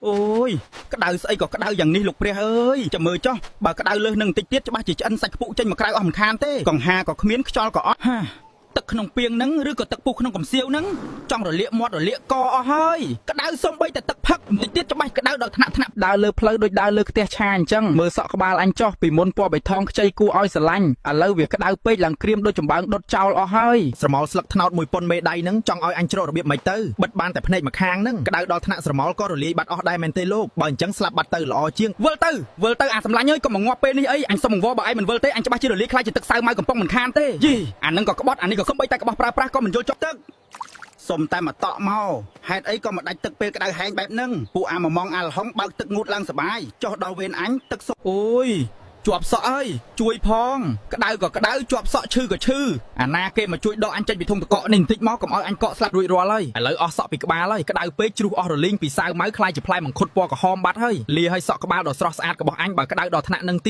អូយក្តៅស្អីក៏ក្តៅយ៉ាងនេះលោកព្រះអើយចាំមើលចុះបើក្តៅលើសនឹងបន្តិចទៀតច្បាស់ជាឆ្អិនសាច់ខ្ពុចេញមកក្រៅអស់មិនខានទេកង្ហាក៏គ្មានខ្យល់ក៏អត់ហាទឹកក្នុងពាងហ្នឹងឬក៏ទឹកពុះក្នុងកំសៀវហ្នឹងចង់រលាកមាត់រលាកកអស់ហើយក្តៅសំបីតែទឹកផឹកបន្តិចទៀតច្បាស់ក្តៅដល់ថ្នាក់ថ្នាក់ ដើរលើផ្លូវដូចដើរលើខ្ទះឆាអញ្ចឹងមើលសក់ក្បាលអញចោះពីមុនពណ៌បៃតងខ្ចីគួរឲ្យស្រឡាញ់ឥឡូវវាក្តៅពេកឡើងក្រៀមដូចចំបើងដុតចោលអស់ហើយ ស្រមោលស្លឹកត្នោតមួយប៉ុនមេដៃហ្នឹងចង់ឲ្យអញជ្រករបៀបម៉េចទៅបិទបានតែភ្នែកម្ខាងហ្នឹងក្តៅដល់ថ្នាក់ស្រមោលក៏រលាយបាត់អស់ដែរមែនទេលោកបើអញ្ចឹងស្លាប់បាត់ទៅល្អជាង វិលទៅវិលទៅអាសម្លាញ់អើយកុំមកងាប់ពេលនេះអីអញសុំបង្វបើឯងមិនវិលទេអញច្បាស់ជារលាយខ្លាចជាទឹកសៅម៉ៅកំប៉ុងមិនខានទេយីអានឹងក៏ក្បត់អានេះក៏សំបីតែក្បោះប្រើប្រាស់ក៏មិនយល់ចុកទឹកសុំតែមកតក់មកហេតុអីក៏មកដាច់ទឹកពេលក្តៅហែងបែបហ្នឹងពួកអាមមងអាលហុងបើកទឹកងូតឡើងសបាយចុះដល់វេនអញទឹកសុអូយជាប់សក់អើយជួយផងក្តៅក៏ក្តៅជាប់សក់ឈឺក៏ឈឺអាណាគេមកជួយដកអញចេញពីធុងទឹកកកនេះបន្តិចមកកុំឲ្យអញកកស្លាប់រួចរាល់ហើយ ឥឡូវអស់សក់ពីក្បាលហើយក្តៅពេកជ្រុះអស់រលីងពីសៅម៉ៅខ្លាយជាផ្លែមង្ឃុតពណ៌ក្រហមបាត់ហើយលាឲ្យសក់ក្បាលដ៏ស្រស់ស្អាតរបស់អញបើក្តៅដល់ថ្នាក់នឹងទៀត។